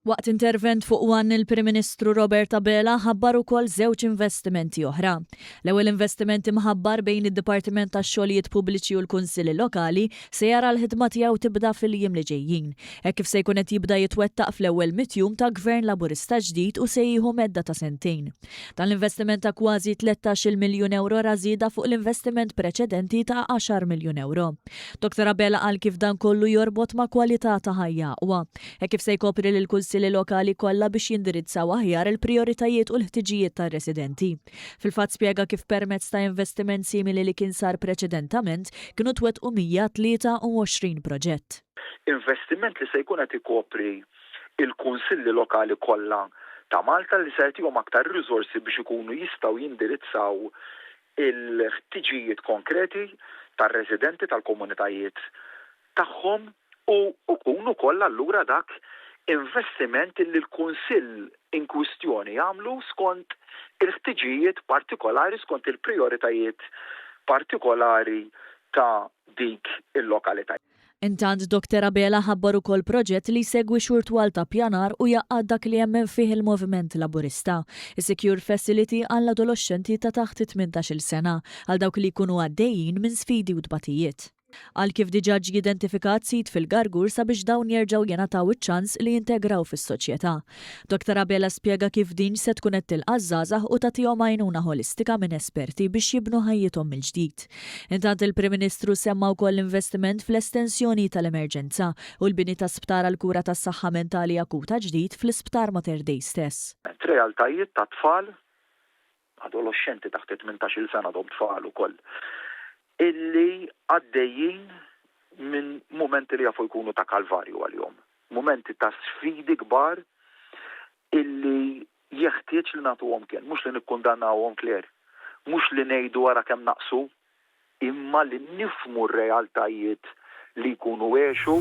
Waqt intervent fuq one il-Prim Ministru Robert Abela ħabbar ukoll żewġ investimenti oħra. L-ewwel investiment imħabbar bejn id-Dipartiment tax-Xogħlijiet Pubbliċi u l-Kunsilli Lokali se jara l-ħidma tiegħu tibda fil-jiem li ġejjin, hekk kif se jkun qed jibda jitwettaq fl-ewwel mitt jum ta' Gvern Laburista ġdid u se jieħu medda ta' sentejn. Dan l-investiment ta' kważi 13-il miljun ewro ra żieda fuq l-investiment preċedenti ta' għaxar miljun ewro. Dottor Abela qal kif dan kollu jorbot ma' kwalità ta' ħajja aqwa, hekk kif se jkopri lill-kunsilli lokali kollha biex jindirizzaw aħjar il-prijoritajiet u l-ħtiġijiet tar-residenti. Fil-fatt spjega kif permezz ta' investiment simili li kien sar preċedentament, kienu twettqu 123 proġett. Investiment li se jkun qed ikopri l-kunsilli lokali kollha ta' Malta li se jagħtihom aktar riżorsi biex ikunu jistgħu jindirizzaw il-ħtiġijiet konkreti tar-residenti tal-komunitajiet tagħhom u jkun ukoll allura dak investiment li l-Kunsill in kwistjoni jagħmlu skont il-ħtiġijiet partikolari, skont il-prijoritajiet partikolari ta' dik il-lokalità. Intant Doctor Abela ħabbar ukoll proġett li jsegwi xhur twal ta' ppjanar u jgħaqqad dak li jemmen fih il-Moviment Laburista, is-Secure Facility għall-adoloxxenti ta' taħt it-tmintax-il sena, għal dawk li jkunu għaddejjin minn sfidi u tbatijiet. Qal kif diġà ġie identifikat sit fil-Gargur sabiex dawn jerġgħu jingħataw iċ-ċans li jintegraw fis-soċjetà. Dottor Abela spjega kif din se tkun qed tilqa' ż-żgħażagħ u tagħtihom għajnuna ħolistika minn esperti biex jibnu ħajjithom mill-ġdid. Intant il-Prim Ministru semma wkoll l-investiment fl-estensjoni tal-emerġenza u l-bini ta' sptar għall-kura tas-saħħa mentali akuta ġdid fl-Isptar Mater Dei stess. Realtajiet ta' tfal adoloxxenti taħt it-tmintax-il sena għadhom tfal ukoll, illi għaddejjin minn mumenti li jafu jkunu ta' kalvarju għalihom, mumenti ta' sfidi kbar illi jeħtieġ li nagħtuhom kenn, mhux li nikkundannawhom Claire, mhux li ngħidu ara kemm naqsu, imma li nifhmu r-realtajiet li jkunu għexu.